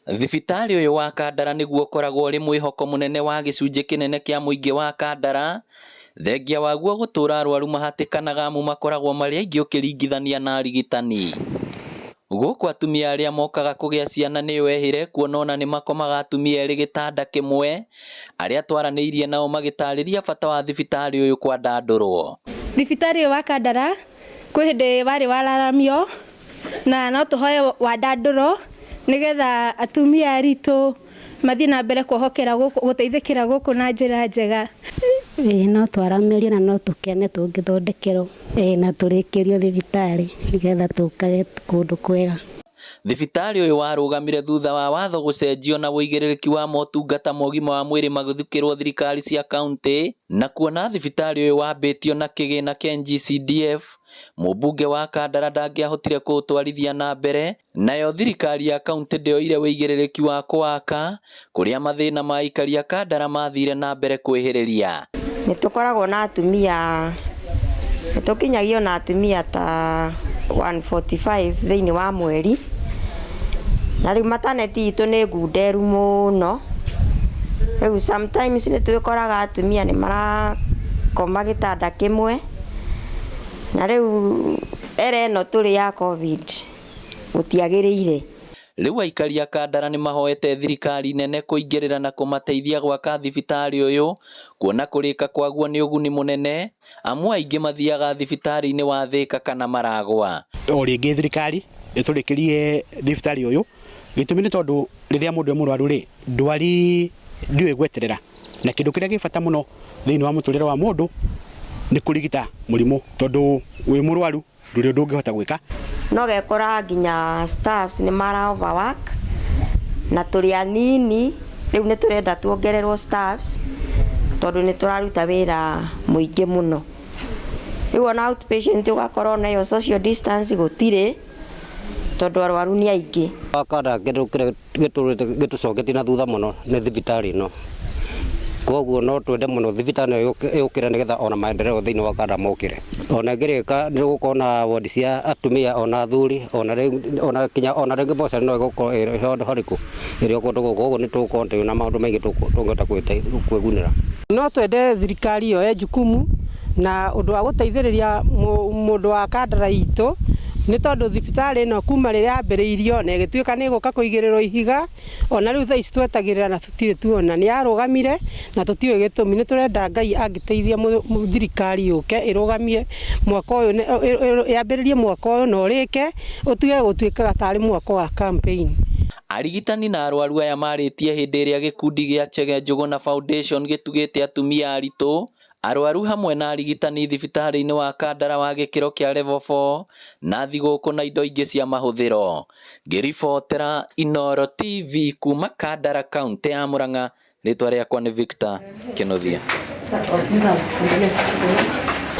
Thibitarĩ ũyũ wa Kandara nĩguo ũkoragwo ũrĩ mwĩhoko mũnene wa gĩcunjĩ kĩnene kĩa mũingĩ wa Kandara, thengia waguo gũtũra arwaru mahatĩkanaga amu makoragwo marĩ aingĩ ũkĩringithania na arigitani. Gũkũ atumia arĩa mokaga kũgĩa ciana nĩo ehĩre kuona ona nĩ makomaga atumia erĩ gĩtanda kĩmwe, arĩa twaranĩirie nao magĩtarĩria bata wa thibitarĩ ũyũ kwandandũrwo. Thibitarĩ ũyũ wa Kandara kwĩ hĩndĩ warĩ wararamio na no tũhoe wandandũrwo nĩgetha atumia aritũ mathiĩ na mbere kuohokera gũkũ gũteithĩkĩra gũkũ na njĩra njega. Ĩĩ no twaramĩrie na no tũkene tũngĩthondekerwo ĩĩ na tũrĩkĩrio thibitarĩ nĩgetha tũkage kũndũ kwega. Thibitarĩ ũyũ warũgamire thutha wa watho gũcenjio na ũigĩrĩrĩki wa motungata ma ũgima wa mwĩrĩ magĩthukĩrwo thirikari cia kaunti na kuona thibitarĩ ũyũ wambĩtio na kĩgĩna kĩa NGCDF, mũmbunge wa Kandara ndangĩahotire kũũtwarithia na mbere nayo thirikari ya kaunti ndĩoire ũigĩrĩrĩki wa kũwaka kũrĩa mathĩna ma aikari a Kandara mathire na mbere kwĩhĩrĩria. Nĩ tũkoragwo na atumia, nĩ tũkinyagio na atumia ta 145 thĩinĩ wa mweri, na rĩu maternity itũ nĩ ngunderu mũno, rĩu sometimes nĩ twĩkoraga atumia nĩ marakoma gĩtanda kĩmwe, na rĩu era ĩno tũrĩ ya Covid gũtiagĩrĩire. Rĩu aikari a Kandara nĩ mahoete thirikari nene kũingĩrĩra na kũmateithia gwaka thibitarĩ ũyũ kuona kũrĩka kwaguo nĩ ũguni mũnene amu aingĩ mathiaga thibitarĩ-inĩ wa Thĩka kana Maragwa. O rĩngĩ thirikari ĩtũrĩkĩrie thibitarĩ ũyũ, gĩtũmi nĩ tondũ rĩrĩa mũndũ e mũrwaru rĩ, ndwari ndĩũĩ gweterera, na kĩndũ kĩrĩa gĩ bata mũno thĩinĩ wa mũtũrĩre wa mũndũ nĩ kũrigita mũrimũ, tondũ wĩ mũrwaru ndũrĩ ũndũ ũngĩhota gwĩka. No gekora nginya staffs nĩ mara overwork na tũrĩ anini, rĩu nĩ tũrenda tuongererwo staffs tondũ nĩ tũraruta wĩra mũingĩ mũno. Rĩu ona outpatient ũgakora ona ĩyo social distance gũtirĩ tondũ arwaru nĩ aingĩ. Wakanda kĩndũ kĩrĩa gĩtũrĩte gĩtũcoketie na thutha mũno nĩ thibitarĩ ĩno, koguo no twende mũno thibitarĩ ĩno yũkĩre nĩgetha ona maendeleo thĩinĩ wa Kandara mokĩre. Ona ĩngĩrĩka nĩ gũkorwo na wodi cia atumia ona athuri ona rĩu ona kinya ona rĩngĩ mocarĩ no ĩgũkorwo ĩrĩ harĩkũ ĩrĩ o kũndũ gũkũ, koguo nĩ tũgũkorwo twĩna maũndũ maingĩ tũngĩhota kwĩgunĩra. No twende thirikari yoe jukumu na ũndũ wa gũteithĩrĩria mũndũ wa Kandara itũ nĩ tondũ thibitarĩ ĩno kuma rĩrĩa yambĩrĩirio na ĩgĩtuĩka nĩ ĩgũka kũigĩrĩrwo ihiga, ona rĩu thaa ici twetagĩrĩra na tũtirĩ tuona, nĩ yarũgamire na tũtiũĩ gĩtũmi. Nĩ tũrenda Ngai angĩteithia thirikari yũke ĩrũgamie mwaka ũyũ, yambĩrĩrie mwaka ũyũ na ũrĩke, ũtige gũtuĩkaga tarĩ mwaka wa campaign. Arigitani na arwaru aya marĩtie hĩndĩ ĩrĩa gĩkundi gĩa Chege Njũgũna Foundation gĩtugĩte atumia aritũ, arwaru hamwe na arigitani thibitarĩ-inĩ wa Kandara wa gĩkĩro kĩa level 4 na thigũkũ na indo ingĩ cia mahũthĩro. Ngĩribotera Inooro TV kuma Kandara kaunti ya Murang'a, rĩtwa rĩakwa nĩ Victor Kĩnuthia.